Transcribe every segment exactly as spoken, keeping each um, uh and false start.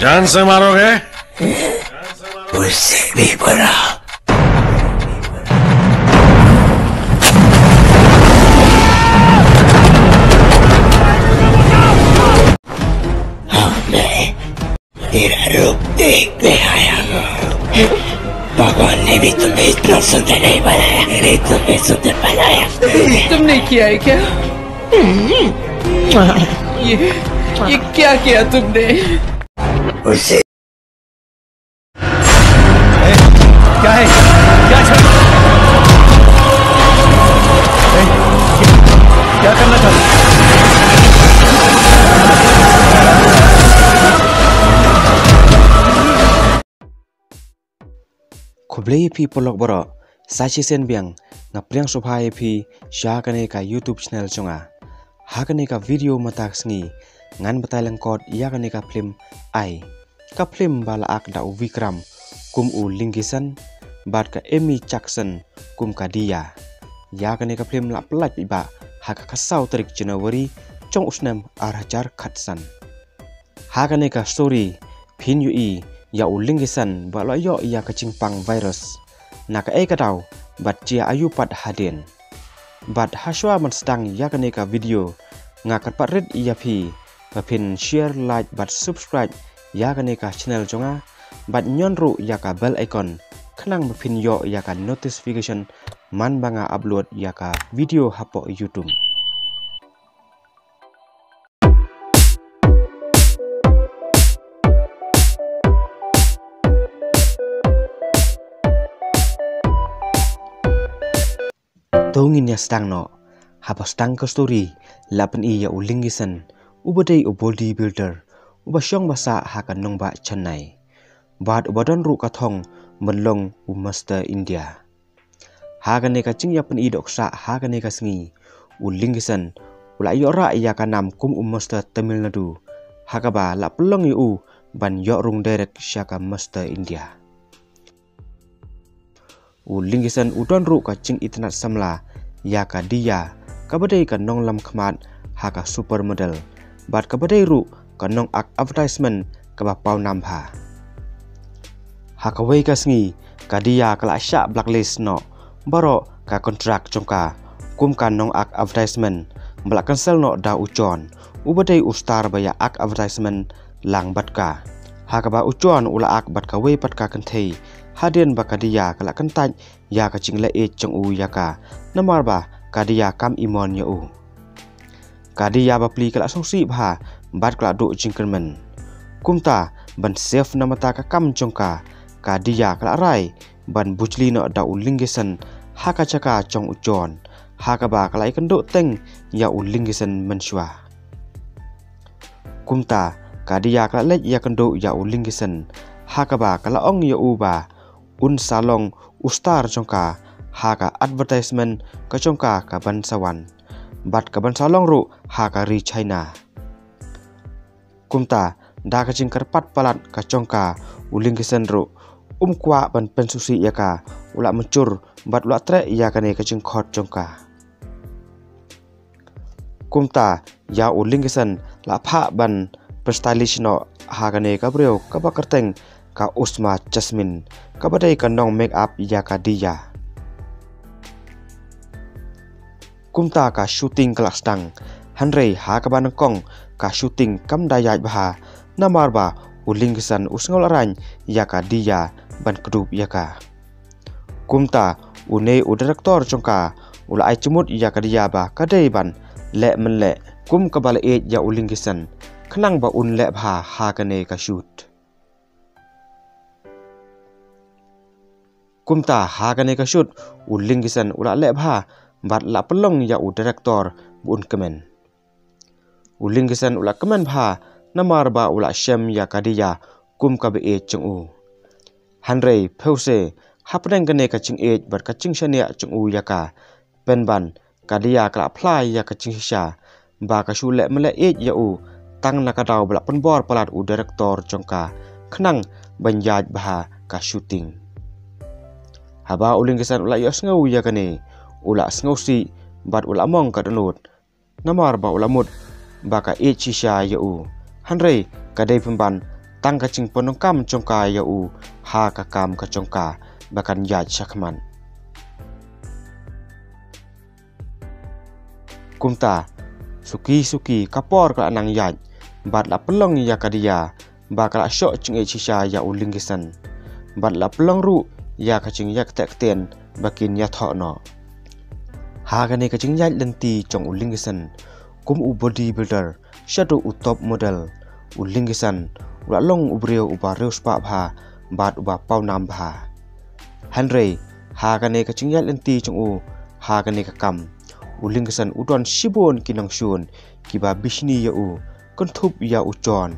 जान से मारोगे? उससे भी बुरा। हाँ, मैं तेरा रूप देखने आया हूँ। भगवान ने भी तुम्हें इतना सुंदर नहीं बनाया, मैंने तुम्हें सुंदर बनाया। तुमने किया है क्या? ये, ये क्या किया तुमने? उससे क्या है? क्या है? ए, क्या करना चाहते? Khublei ïa phi paralok baroh, sa shisien biang nga pdiang sngewbha ïa phi sha kane ka YouTube channel jong nga. Ha kane ka video mynta ka sngi ngan batai lyngkot ïa kane ka film Ai. Ka film ba la ak da u Vikram kum u Lingisan bad ka Amy Jackson kum ka Diya. Ïa kane ka film la pyllait paidbah ha ka khatsaw tarik January jong u snem ar hajar khatsan. Ha kane ka story phin ïohi ïa u Lingisan ba la ïoh ïa ka jingpang virus na kaei ka daw bad jia aïu pat hadien. Bad hashwa ban sdang ïa kane ka video, nga kyrpad rit ïa phi ba phin share, like bad subscribe ïa kane ka channel jong nga bad ñion ruh ïa ka bell icon khnang ba phin ïoh ïa ka notification man ba nga upload ïa ka video hapoh YouTube. To ngin ïa sdang noh. Haba sdang ka story, la pyni ïa u Lingisan, uba dei u body builder, uba shong ba sah ha ka nongbah Chennai. Bad uba don ruh ka thong ban long u Mister India. Ha kane ka jingïapyni dohksah ha kane ka sngi, u Lingisan u la ïoh rah ïa ka nam kum u Mister Tamil Nadu, ha kaba la pynlong ïa u ban ïoh rung direct sha ka Mister India. U Lingisan u don ruh ka jingitynnad samla ïa ka Diya, kaba dei ka nonglam khmat ha ka supermodel, bad kaba dei ruh ka nong-ak advertisement kaba pawnam bha. Ha kawei ka sngi, ka Diya ka la shah blacklist noh baroh ka contract jong ka kum ka nong-ak advertisement, ba la cancel noh da u John, uba dei u star ba ïa ak advertisement lang bad ka. Ha kaba u John u la ak bad kawei pat ka kynthei, hadien ba ka Diya ka la kyntait ïa ka jingleh ïeit jong u ïa ka, namar ba ka Diya kam imon ïa u. Ka Diya bapli ka la sngewsih bha bad ka la duh jingkyrmen. Kumta ban save na bynta ka kam jong ka, ka Diya ka la rai ban bujli noh da u Lingisan ha ka jaka jong u John, ha kaba ka la ïakynduh teng ïa u Lingisan mynshuwa. Kumta ka Diya ka la leit ïakynduh ïa u Lingisan, ha kaba ka la ong ïa u ba un sa long u star jong ka ha ka advertisement ka jong ka kaban sa wan, bad kaban sa long ruh ha ka ri China. Kumta da ka jingkyrpad palat ka jong ka, u Lingisan ruh um kwah ban pynsngewsih ïa ka, u la mynjur bad u la treh ïa kane ka jingkhot jong ka. Kumta ïa u Lingisan la phah ban pynstylish noh ha kane ka briew kaba kyrteng ka Usma Jasmine, kaba dei ka nong make up ïa ka Diya. Kumta ka shooting ka la sdang, hynrei ha kaba nyngkong ka shooting kam da ïaid bha, namar ba u Lingisan u sngew la raiñ ïa ka Diya ban kdup ïa ka. Kumta une u director jong ka u la ai jingmut ïa ka Diya ba ka dei ban leh mynleh kum kaba la ïeit ïa u Lingisan, khnang ba un leh bha ha kane ka shoot. Kumta ha kane ka shoot u Lingisan u la leh bha bad la pynlong ïa u director ba un kmen. U Lingisan u la kmen bha namar ba u la shem ïa ka Diya kum kaba ïeit jong u. Hynrei phewse, hapdeng kane ka jingïeit bad ka jingshaniah jong u ïa ka, pynban ka Diya ka la phla ïa ka jingshisha ba ka shu leh mynleh ïeit ïa u, tang na ka daw ba la pynbor palat u director jong ka khnang ban ïaid bha ka shooting. Haba u Lingisan u la ïohsngew ïa kane, u la sngewsih bad u la mong ka dohnud, namar ba u la mut ba ka ïeit shisha ïa u. Hynrei ka dei pynban tang ka jingpyndonkam jong ka ïa u ha ka kam ka jong ka ba kan ïaid shakhmat. Kumta, suki suki ka por ka la nang ïaid, bad la pynlong ïa ka Diya ba ka la shoh jingïeit shisha ïa u Lingkisan, bad la pynlong ruh ïa ka jingïa kynthei ktien ba kin ïathoh noh. Ha kane ka jingïaid lynti jong u Lingkisan kum u body builder shaduh u top model, u Lingkisan u la long u briew uba riewspah bha bad uba pawnam bha. Hynrei ha kane ka jingïaid lynti jong u ha kane ka kam, u Lingkisan u don shibun ki nongshun kiba bishni ïa u, kynthup ïa u John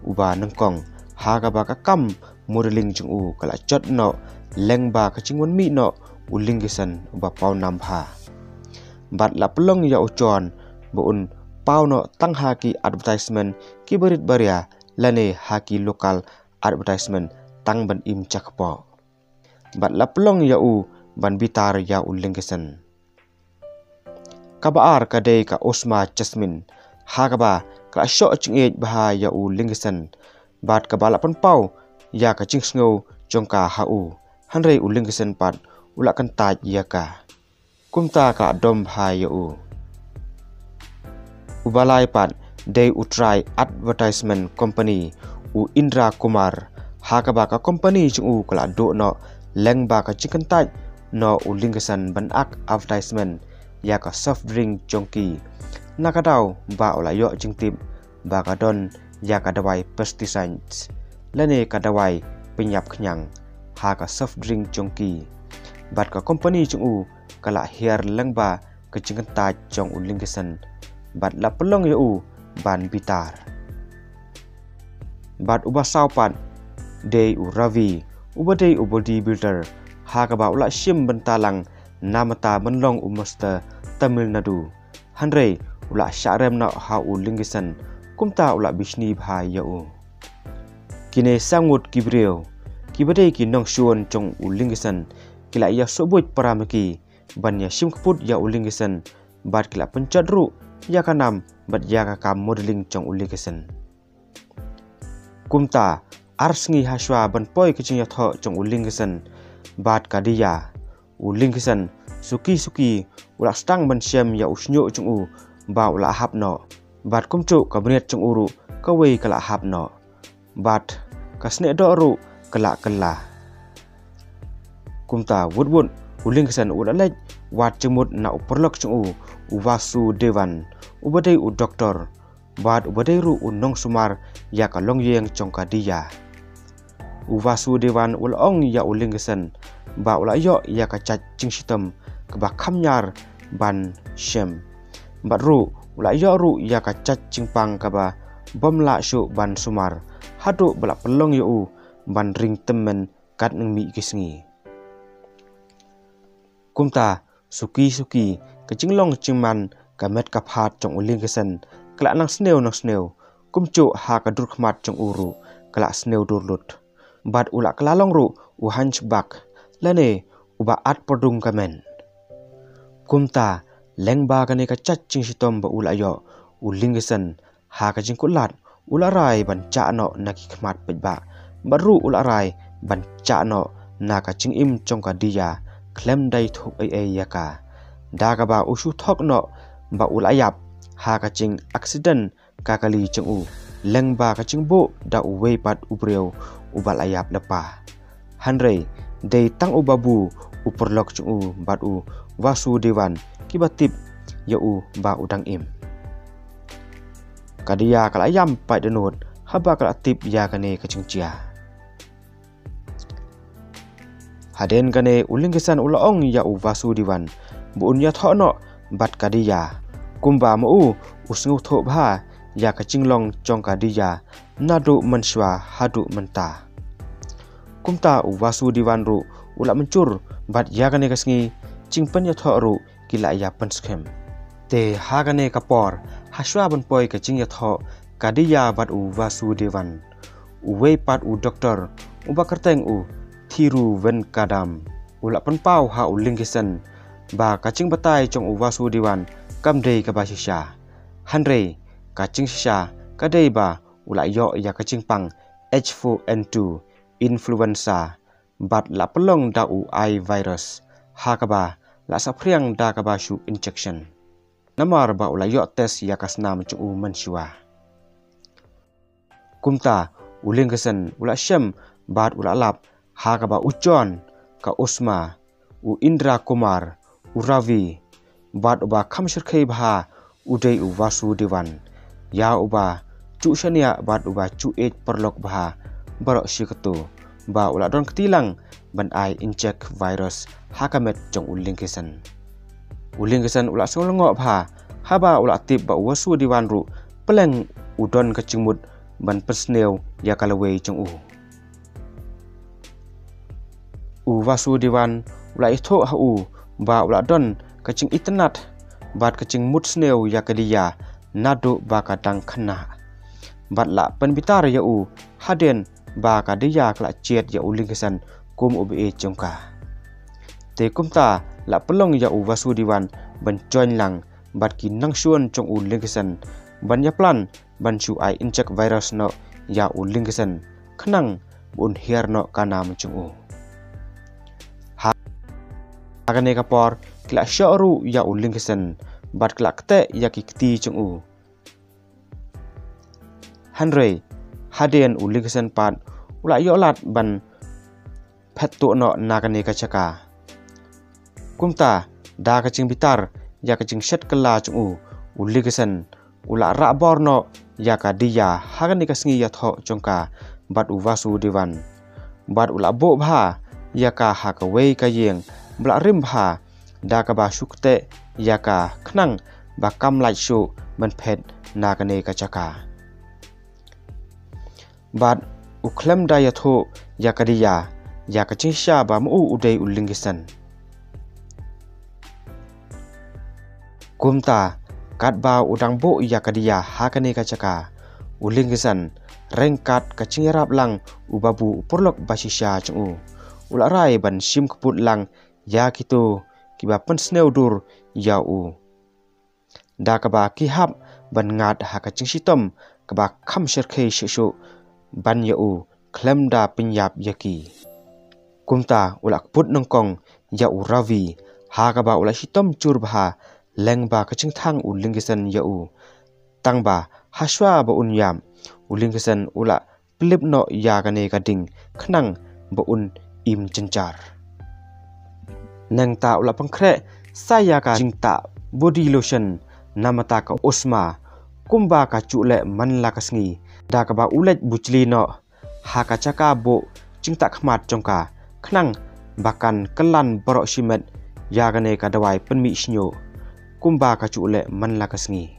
uba nyngkong, ha kaba ka kam modeling jong u ka la jot noh lyngba ka jingwan mih noh u Lingkisan uba pawnam bha. Bad la pynlong ïa u John ba un paw noh tang ha ki advertisement kiba rit ba ria lane ha ki local advertisement tang ban im jakpoh. Bad la pynlong ïa u ban bitar ïa u Lingkisan. Kaba ar ka dei ka Osma Jasmine, ha kaba ka la shoh jingïeit bha ïa u Lingkisan, bad kaba la pynpaw ïa ka jingsngew jong ka ha u, hynrei u Lingkisan pat u la kyntait ïa ka. Kumta ka la dom bha ïa u. Uba lai pat dei u trai advertisement company, u Indra Kumar, ha kaba ka company jong u ka la duh noh lyngba ka jingkyntait noh u Lingkisan ban ak advertisement ïa ka soft drink jong ki, na ka daw ba u la ïoh jingtip ba ka don ïa ka dawai pesticides lane ka dawai pynïap khñiang ha ka soft drink jong ki. Bad ka company jong u ka la hiar lyngba ka jingkyntait jong u Lingkisan, bad la pynlong ïa u ban bitar. Bad uba saw pat dei u Ravi, uba dei u body builder, ha kaba u la shim bynta lang namar ba un long u Mister Tamil Nadu. Hynrei u la shah rem noh ha u Lingkisan, kumta u la bishni bha ïa u. Kine saw ngut ki briew kiba dei ki nongshun jong u Lingkisan ki la ïa sngewbha para ma ki ban ïa shim kput ïa u Lingkisan, bad ki la pynjot ruh ïa ka nam bad ïa ka kam modeling jong u Lingkisan. Kumta, ar sngi ha shuwa ban poi ka jingïathoh jong u Lingkisan bad ka Diya, u Lingkisan suki suki u la sdang ban shem ïa u shñiuh jong u ba u la hap noh, bad kumjuh ka bniat jong u ruh kawei ka la hap noh, bad ka snieh doh ruh ka la kylla. Kumta wut wut u Lingkisan u la leit wad jingmut na u paralok jong u, u Vasudevan, uba dei u doktor, bad uba dei ruh u nongsumar ïa ka longïing jong ka Diya. U Vasudevan u la ong ïa u Lingkisan ba u la ïoh ïa ka jait jingshitom kaba kham ñiar ban shem, bad ruh u la ïoh ruh ïa ka jait jingpang kaba bym lah shuh ban sumar, haduh ba la pynlong ïa u ban ring tymmen katba mih ki sngi. Kumta suki suki ka jinglong jingman ka met ka phad jong u Lingkisan ka la nang sniew nang sniew, kumjuh ha ka dur khmat jong u ruh ka la sniew dur lut, bad u la kylla long ruh u hunchback lane uba at pyrthung ka met. Kumta lyngba kane ka jait jingshitom ba u la ïoh, u Lingkisan ha ka jingkutlad u la rai ban jah noh na ki khmat paidbah, bad ruh u la rai ban jah noh na ka jingim jong ka Diya khlem da ïathuh ei ei ïa ka. Da kaba u shu thok noh ba u la ïap ha ka jing accident ka kali jong u lyngba ka jingbuh da uwei pat u briew uba la ïap lypa. Hynrei dei tang u Babu, u paralok jong u, bad u Vasudevan kiba tip ïa u ba u dang im. Ka Diya ka la ïam paid dohnud haba ka la tip ïa kane ka jingjia. Hadien kane u Lingkisan u la ong ïa u Vasudevan ba un ïathoh noh bad ka Diya, kumba ma u u sngewthuh bha ïa ka jinglong jong ka Diya naduh mynshuwa haduh mynta. Kumta u Vasudevan ruh u la mynjur, bad ïa kane ka sngi jingpynïathoh ruh ki la ïa pynskhem. Te ha kane ka por, ha shuwa ban poi ka jingïathoh ka Diya bad u Vasudevan, uwei pat u doktor uba kyrteng u Thiruvenkadam u la pynpaw ha u Lingkisan ba ka jingbatai jong u Vasudevan kam dei kaba shisha. Hynrei ka jingshisha ka dei ba u la ïoh ïa ka jingpang H four N two influenza bad la pynlong da u ai virus ha kaba la saphriang da kaba shu injection. Namar ba u la ïoh test ïa ka snam jong u mynshuwa. Kumta u Lingasen u la shem bad u la lap ha kaba u John, ka Usma, u Indra Kumar, u Ravi bad uba kham shyrkhei bha u dei u Vasudevan, ïa uba ju shaniah bad uba ju ïeit paralok bha baroh shi kato, ba u la don kti lang ban ai injek virus ha ka met jong u Lingasen. U Lingasen u la sngew lyngngoh bha haba u la tip ba u Vasudevan ruh pleng u don ka jingmut ban pynsniew ïa ka lawei jong u. U Vasudevan u la ïathuh ha u ba u la don ka jingitynnad bad ka jingmut sniew ïa ka Diya naduh ba ka dang khynnah, bad la pynbitar ïa u hadien ba ka Diya ka la jied ïa u Lingasen kum u baieit jong ka. Te kumta la pynlong ïa u Vasudevan ban join lang bad ki nongshun jong u Lingasen ban ïa plan ban shu ai injek virus noh ïa u Lingasen khnang ba un hiar noh ka nam jong u. Ha kane ka por ki la shoh ruh ïa u Lingasen bad ki la kteh ïa ki kti jong u. Hynrei hadien u Lingasen pat u la ïoh lad ban phet tuh noh na kane ka jaka. Kumta da ka jingbitar ïa ka jingshet kylla jong u, u Lingasen u la rah bor noh ïa ka Diya ha kane ka sngi ïathoh jong ka bad u Vasudevan, bad u la buh bha ïa ka ha kawei ka ïing ba la rim bha da kaba shu kteh ïa ka khnang ba kam lait shuh ban phet na kane ka jaka. Bad u khlem da ïathuh ïa ka Diya ïa ka jingshisha ba ma u u dei u Lingasen. Kumta katba u dang buh ïa ka Diya ha kane ka jaka, u Lingasen ryngkat ka jingïarap lang u Babu u paralok ba shisha jong u, u la rai ban shim kput lang ïa kito kiba pynsniew dur ïa u, da kaba ki hap ban ngat ha ka jingshitom kaba kham shyrkhei shuh shuh ban ïa u khlem da pynïap ïa ki. Kumta u la kput nyngkong ïa u Ravi ha kaba u la shitom jur bha lyngba ka jingthang u Lingasen ïa u. Tangba ha shuwa ba un ïap, u Lingasen u la pynlip noh ïa kane ka ding khnang ba un im jynjar. Nangta u la pynkhreh sa ïa ka jingtah body lotion namar ka Usma kumba ka ju leh man la ka sngi, da kaba u leit bujli noh ha ka jaka buh jingtah khmat jong ka khnang ba kan kylla baroh shimet ïa kane ka dawai pynmih shñiuh kumba ka ju leh man la ka sngi.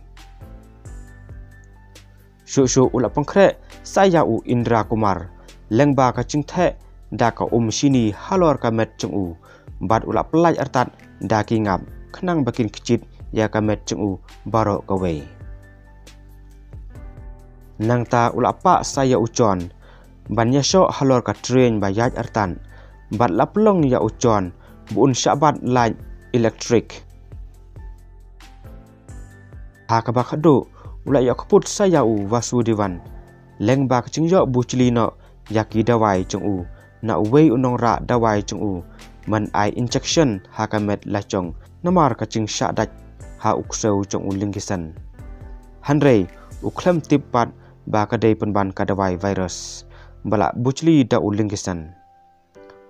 Shuh shuh u la pynkhreh sa ïa u Indra Kumar lyngba ka jingtheh da ka um shini halor ka met jong u, bad u la pyllait artat da ki ngap khnang ba kin kjit ïa ka met jong u baroh kawei. Nangta u la pah sa ïa u John ban ïashoh halor ka train ba ïaid artat, bad la pynlong ïa u John ba un shah bat light electric. Ha kaba khadduh u la ïoh kput sa ïa u Vasudevan lyngba ka jingïoh bujli noh ïa ki dawai jong u na uwei u nongrah dawai jong u ban ai injection ha ka met la jong namar ka jingshah dait ha u ksew jong u Lingasen. Hynrei u khlem tip pat ba ka dei pynban ka dawai virus ba la bujli da u Lingasen.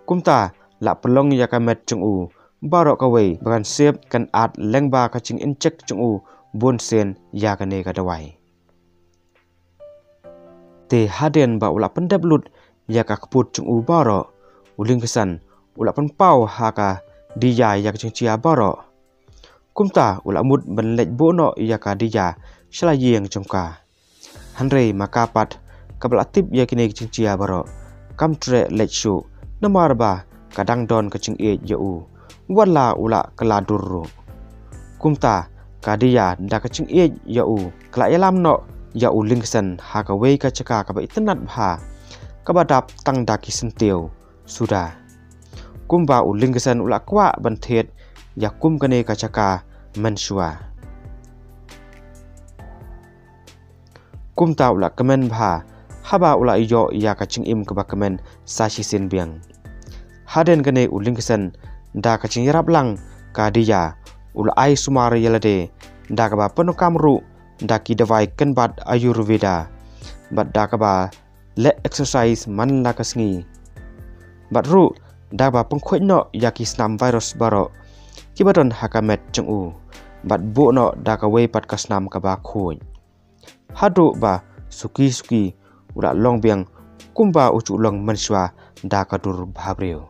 Kumta la pynlong ïa ka met jong u baroh kawei ba kan sep kan at lyngba ka jinginjek jong u bun sien ïa kane ka dawai. Te hadien ba u la pyndep lut ïa ka kput jong u baroh, u Lingasen u la pynpaw ha ka Diya ïa ka jingjia baroh. Kumta u la mut ban leit buh noh ïa ka Diya sha la ïing jong ka. Hynrei ma ka pat kaba la tip ïa kine ki jingjia baroh, kam treh leit shuh namar ba ka dang don ka jingïeit ïa u, wat la u la kylla dur ruh. Kumta ka Diya da ka jingïeit ïa u ka la ïalam noh ïa u Lingasen ha kawei ka jaka kaba itynnad bha, kaba dap tang da ki syntiew suda. Kumba u Lingasen u la kwah ban thied ïa kum kane ka jaka mynshuwa. Kumta u la kmen bha haba u la ïoh ïa ka jingim kaba kmen sa shisien biang. Hadien kane u Lyngkesen da ka jingïarap lang ka Diya u la ai sumar ïa lade da kaba pyndonkam ruh da ki dawai kynbat Ayurveda bad da kaba leh exercise man la ka sngi. Bad ruh da kaba pynkhuid noh ïa ki snam virus baroh kiba don ha ka met jong u bad buh noh da kawei pat ka snam kaba khuid. Haduh ba suki suki u la long biang kumba u ju long mynshuwa da ka dur bhabriew.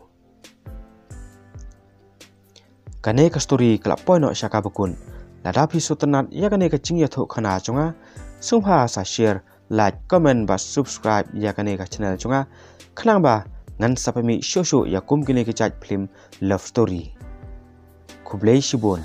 Kane ka story ka la poi noh sha kaba kut. Lada phi sngewtynnat ïa kane ka jingïathuhkhana jong nga, sngewbha sa share, like, comment bad subscribe ïa kane ka channel jong nga, khnang ba ngan sa pynmih shuh shuh ïa kum kine ki jait phlim love story. Khublei shibun.